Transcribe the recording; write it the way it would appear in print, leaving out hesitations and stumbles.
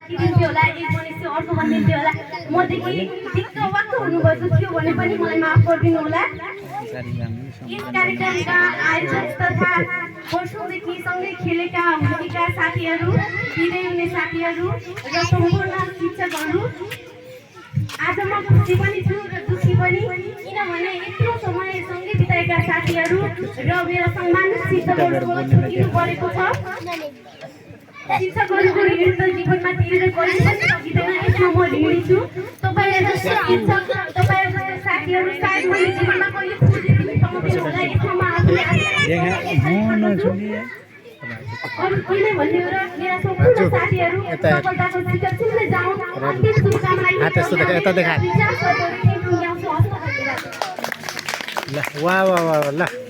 दिन्थ्यो होला एक बनिन्थ्यो अर्को बनिन्थ्यो होला मदेखि दिक्क वाक्क हुनुभएको थियो भने पनि मलाई माफ गरिदिनु होला यस कार्यक्रमका आयोजक तथा वर्षौँदेखि सँगै खेलेका हुर्केका साथीहरू दिँदै हुने साथीहरू र सम्पूर्ण शिक्षकहरू आज म खुसी पनि छु र दुखी पनि किनभने यत्रो समय सँगै बिताएका साथीहरू र मेरो सम्मानित शिक्षकहरू छुट्टिनु परेको छ शिक्षकहरूको ऋण त जीवनमा तिरेर कहिले पनि सकिँदैन यसमा म ऋणी छु तपाईँहरू जस्तो शिक्षक तपाईँहरू जस्तो साथीहरू सायद मैले जीवनमा कहिले खोजेर पनि पाउँदैन होला यसमा म आफूले अरू कहिले भन्ने हो र मेरा सम्पूर्ण साथीहरू सफलताको शिखर छुँदै जाउँ अन्तिम शुभकामना ल वाह वाह वाह ल